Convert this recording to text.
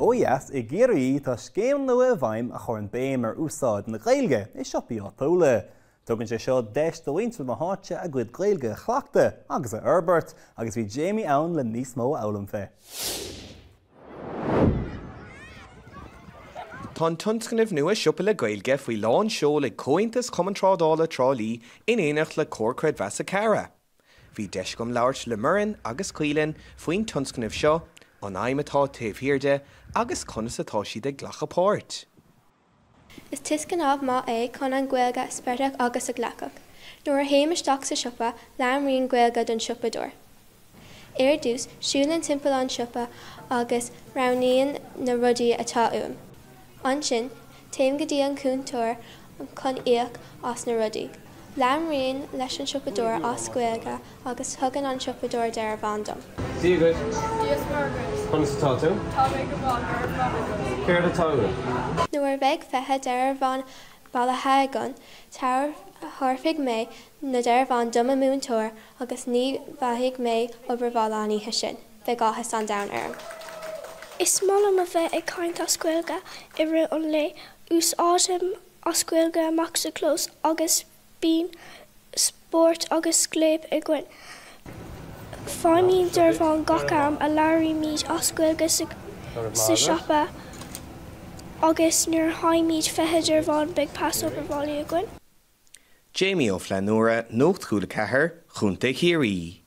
Ó dheas i gCiarraí tá scéim nua i bhfeidhm a chuireann béim ar úsáid na Gaeilge i siopaí áitiúla. Tugann sé seo deis do mhuintir na háite a gcuid Gaeilge a chleachtadh agus a fhorbairt agus bhí Jamie ann le níos mó a fhoghlaim fé. Tá an tionscnamh nua Siopa le Gaeilge faoi lán seoil ag Comhaontas Chumann Trádála Trá Lí in éineacht le Comhar Creidmheasa Cara. Bhí deis agam labhairt le Muireann agus Caoilinn faoin tionscnamh seo, an aidhm atá taobh thiar de agus conas atá siad ag glacadh páirt. Is tionscnamh maith é chun an Ghaeilge a spreagadh agus a ghlacadh. Nuair a théim isteach sa siopa, labhraím Gaeilge don siopadóir. Ar dtús, siúlaim timpeall an siopa agus roghnaím na rudaí atá uaim. Ansin, téim go dtí an cuntar chun íoc as na rudaí. Labhraím leis an siopadóir as Gaeilge agus tugann an siopadóir dearbhán dom. Dia dhuit. Dia is Muire dhuit. Conas atá tú? Tá mé go maith, go raibh maith agat. Céard atá uait? Nuair a bheidh 20 dearbhán bailithe agam, tabharfaidh mé na dearbháin do mo mhúinteoir agus ní bhfaighidh mé obair bhaile an oíche sin. Beidh áthas an domhain orm. Is maith liom a bheith ag caint as Gaeilge i rith an lae. Úsáidim as Gaeilge amach sa chlós agus bíonn spórt agus scléip againn. Faighimid dearbhán gach am a labhraímid as Gaeilge sa siopa agus nuair a fhaighimid 20 dearbhán beidh pas obair bhaile againn. Jamie Ó Flannúra, Nuacht Chúla 4, Contae Chiarraí.